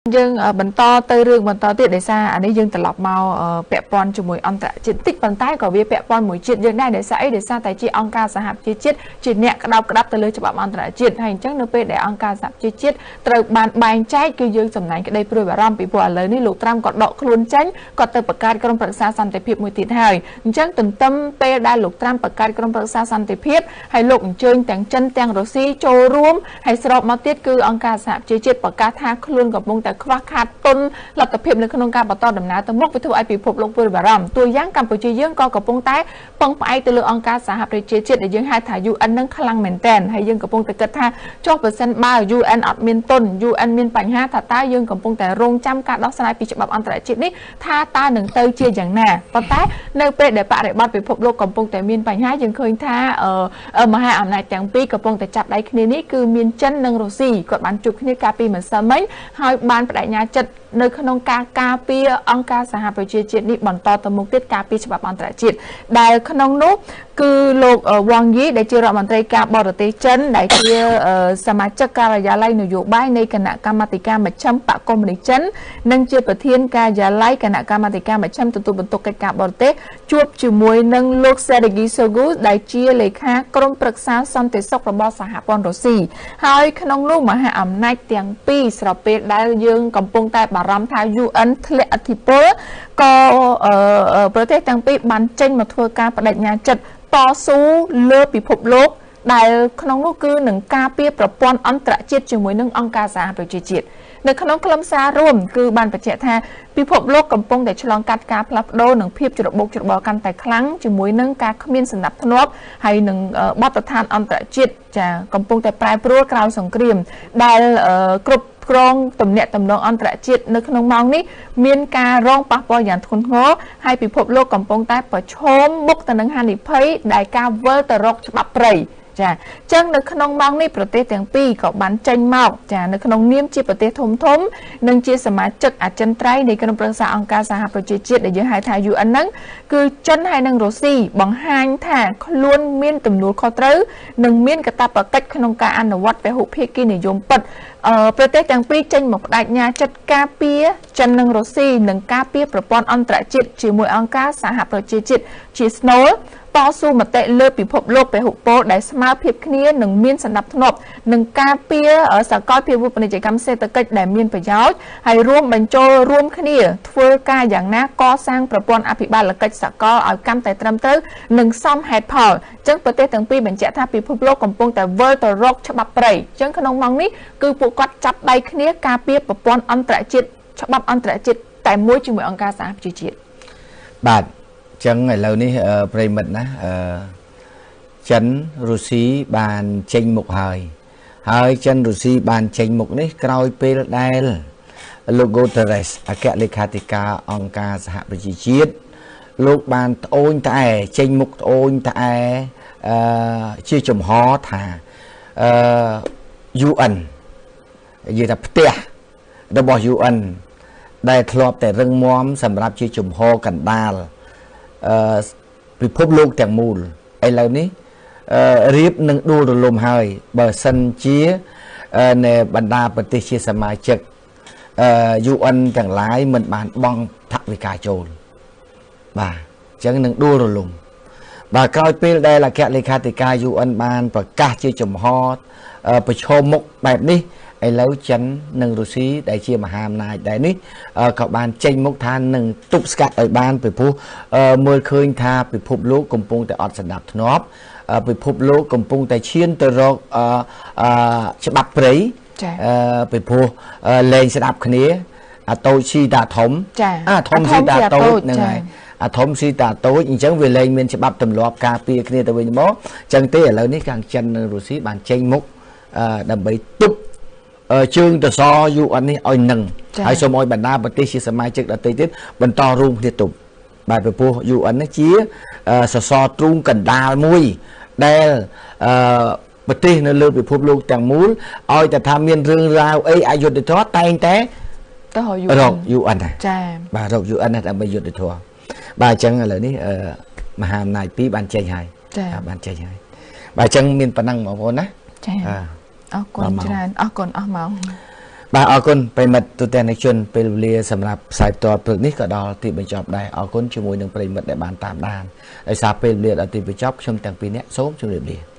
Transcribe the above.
យើងបន្តទៅរឿងបន្តទៀត ដោយសារអានេះយើងត្រឡប់មកពាក់ព័ន្ធជាមួយអន្តរជាតិតិច ប៉ុន្តែក៏វាពាក់ព័ន្ធមួយជាតិយើងដែរ ដោយសារអី ដោយសារតែជាអង្គការសហប្រជាជាតិជាអ្នកក្តោបក្តាប់ទៅលើច្បាប់អន្តរជាតិហើយ។ អញ្ចឹងនៅពេលដែលអង្គការសហប្រជាជាតិត្រូវបានបែងចែក គឺយើងសំណាញ់ក្តីព្រួយបារម្ភ ពីព្រោះឥឡូវនេះលោកត្រាំក៏ដកខ្លួនចេញ ក៏ទៅបង្កើតក្រុមប្រឹក្សាសន្តិភាពមួយទៀតហើយ។ អញ្ចឹងទន្ទឹមពេលដែលលោកត្រាំបង្កើតក្រុមប្រឹក្សាសន្តិភាព ហើយលោកអញ្ជើញទាំងចិនទាំងរុស្ស៊ីចូលរួម ហើយស្របមកទៀតគឺអង្គការសហប្រជាជាតិប្រកាសថាខ្លួនកំពុងតែខ្វះខាតទុនលទ្ធភាពនៅក្នុងការបន្តដំណើរទៅមុខ វាធ្វើឲ្យពិភពលោកព្រួយបារម្ភ។ តួយ៉ាងកម្ពុជាយើងក៏កំពុងតែពឹងផ្អែកទៅលើអង្គការសហប្រជាជាតិដែលយើងហៅថា UN នឹងខ្លាំងមែនទែន ហើយយើងកំពុងតែគិតថា ចុះបើសិនបើ UN អត់មានទុន UN មានបញ្ហា ថាតើយើងកំពុងតែរងចាំការដោះស្រាយពីច្បាប់អន្តរជាតិនេះថាតើនឹងទៅជាយ៉ាងណា? ប៉ុន្តែនៅពេលដែលបរិបទពិភពលោកកំពុងតែមានបញ្ហា យើងឃើញថាមហាអំណាចទាំងពីរកំពុងតែចាប់ដៃគ្នា នេះគឺមានចិននិងរុស្ស៊ី គាត់បានជួបគ្នាកាលពីម្សិលមិញ ហើយបានបដិញ្ញាចិត្តនៅក្នុងការការពារអង្គការសហប្រជាជាតិនេះបន្តទៅមុខទៀត ការពារច្បាប់អន្តរជាតិ ដែលក្នុងនោះគឺលោកវ៉ាងយី ដែលជារដ្ឋមន្ត្រីការបរទេសចិន ដែលជាសមាជិកការិយាល័យនយោបាយនៃគណៈកម្មាធិការមជ្ឈិមបកកុម្មុយនីសចិន និងជាប្រធានការិយាល័យគណៈកម្មាធិការមជ្ឈិមទទួលបន្ទុកកិច្ចការបរទេស ជួបជាមួយនឹងលោក Sergei Shoigu ដែលជាលេខាក្រុមប្រឹក្សាសន្តិសុខរបស់សហព័ន្ធរុស្ស៊ី។ ហើយក្នុងនោះមហាអំណាចទាំងពីរ ស្របពេលដែលយើងកំពុងតែបារម្ភថា UN ធ្លាក់ឥទ្ធិពល ក៏ប្រទេសទាំងពីរបានចេញមកធ្វើការបដិញ្ញាចិត្តតស៊ូលើពិភពលោក ដែលក្នុងនោះគឺនឹងការពារប្រព័ន្ធអន្តរជាតិជាមួយនឹងអង្គការសហប្រជាជាតិ។ នៅក្នុងខ្លឹមសាររួមគឺបានបញ្ជាក់ថា ពិភពលោកកំពុងតែឆ្លងកាត់ការផ្លាស់ប្ដូរនិងភាពច្របូកច្របល់កាន់តែខ្លាំង ជាមួយនឹងការគ្មានសណ្ដាប់ធ្នាប់ ហើយនឹងបទដ្ឋានអន្តរជាតិចាកំពុងតែប្រែប្រួលក្រោយសង្គ្រាម ដែលគ្រប់គ្រងទំនាក់ទំនងអន្តរជាតិនៅក្នុងម៉ោងនេះមានការរងប៉ះពាល់យ៉ាងធ្ងន់ធ្ងរ ហើយពិភពលោកកំពុងតែប្រឈមមុខទៅនឹងហានិភ័យដែលការវិលទៅរកច្បាប់ព្រៃ។ ចា អញ្ចឹងនៅក្នុងម៉ោងនេះប្រទេសទាំងពីរក៏បានចេញមក ចា នៅក្នុងនាមជាប្រទេសធំធំ និងជាសមាជិកអចិន្ត្រៃយ៍នៃក្រុមប្រឹក្សាអង្គការសហប្រជាជាតិដែលយើងហៅថា UN ហ្នឹង គឺចិនហើយនិងរុស្ស៊ីបង្ហាញថាខ្លួនមានទំនួលខុសត្រូវនិងមានកាតព្វកិច្ចក្នុងការអនុវត្តពហុភាគីនិយមពិត។ ប្រទេសទាំងពីរចេញមកបដិញ្ញាចិត្តការពារចិននិងរុស្ស៊ី និងការពារប្រព័ន្ធអន្តរជាតិជាមួយអង្គការសហប្រជាជាតិជាស្នូល តស៊ូមតិលើពិភពលោកពហុពលដែលស្មើភាពគ្នានិងមានសណ្ដាប់ធ្នាប់ និងការពារសកលភាវូបនីយកម្មសេដ្ឋកិច្ចដែលមានប្រយោជន៍ ហើយរួមបញ្ចូលរួមគ្នាធ្វើការយ៉ាងណាកសាងប្រព័ន្ធអភិបាលកិច្ចសកលឲ្យកាន់តែត្រឹមត្រូវនិងសមហេតុផល។ អញ្ចឹងប្រទេសទាំងពីរបញ្ជាក់ថាពិភពលោកកំពុងតែវិលទៅរកច្បាប់ព្រៃ អញ្ចឹងក្នុងម៉ោងនេះគឺពួកគាត់ចាប់ដៃគ្នាការពារប្រព័ន្ធអន្តរជាតិ ច្បាប់អន្តរជាតិតែមួយជាមួយអង្គការសហប្រជាជាតិ។ បាទ ចឹងឥឡូវនេះប្រិមិត្តណា អឺចិនរុស្ស៊ីបានចេញមុខហើយ ហើយចិនរុស្ស៊ីបានចេញមុខនេះក្រោយពេលដែលលោក Guterres អគ្គលេខាធិការអង្គការសហប្រជាជាតិ លោកបានត្អូញត្អែ ចេញមុខត្អូញត្អែអឺជាចំហថា អឺ UN និយាយថាផ្ទះរបស់ UN ដែលធ្លាប់តែរឹងមាំសម្រាប់ជាចំហកណ្ដាលអឺពិភពលោកទាំងមូល ឥឡូវនេះរៀបនឹងដួលរលំហើយ បើសិនជានៅបណ្ដាប្រទេសជាសមាជិក UN ទាំងឡាយមិនបានបង់ថវិកាចូល បាទ អញ្ចឹងនឹងដួលរលំ។ បាទ ក្រោយពេលដែលអគ្គលេខាធិការ UN បានប្រកាសជាចំហប្រឈមមុខបែបនេះ ឥឡូវចិននិងរុស្ស៊ីដែលជាមហាអំណាចដែរនេះ ក៏បានចេញមុខថានឹងទប់ស្កាត់ឲ្យបាន ពីព្រោះមើលឃើញថាពិភពលោកកំពុងតែអត់សណ្ដាប់ធ្នាប់ ពិភពលោកកំពុងតែឈានទៅរកច្បាប់ព្រៃ ពីព្រោះលែងស្ដាប់គ្នា អាតូចស៊ីតាធំ អាធំស៊ីតាតូច ហ្នឹងហើយ អាធំស៊ីតាតូច អញ្ចឹងវាលែងមានច្បាប់ទម្លាប់ការពារគ្នាទៅវិញមក អញ្ចឹងទេ។ ឥឡូវនេះខាងចិននិងរុស្ស៊ីបានចេញមុខដើម្បីទប់ជើងតស UN នេះឲ្យនឹង ហើយសូមឲ្យបណ្ដាប្រទេសជាសមាជិកដទៃទៀតបន្តរួមគ្នាទប់ បាទ ពីព្រោះ UN នេះជាសសរទ្រូងកណ្ដាលមួយដែលអឺប្រទេសនៅលើពិភពលោកទាំងមូល ឲ្យតែថាមានរឿងរ៉ាវអីអយុត្តិធម៌ តែងតែទៅរក UN ចា បាទ រក UN ដើម្បីយុត្តិធម៌។ បាទ អញ្ចឹងឥឡូវនេះមហាអំណាចពីរបានចេញហើយ បានចេញហើយ។ បាទ អញ្ចឹងមានប៉ុណ្ណឹងបងប្អូនណា ចា អរគុណច្រើន អរគុណ អស់ម៉ោង។ បាទអរគុណប្រិមិត្តទូទាំងនិកជនពេលវេលាសម្រាប់ផ្សាយផ្ទាល់ព្រឹកនេះក៏ដល់ទីបញ្ចប់ដែរអរគុណជាមួយនឹងប្រិមិត្តដែលបានតាមដានដោយសារពេលវេលាដល់ទីបញ្ចប់ខ្ញុំទាំងពីរនាក់សូមជម្រាបលា។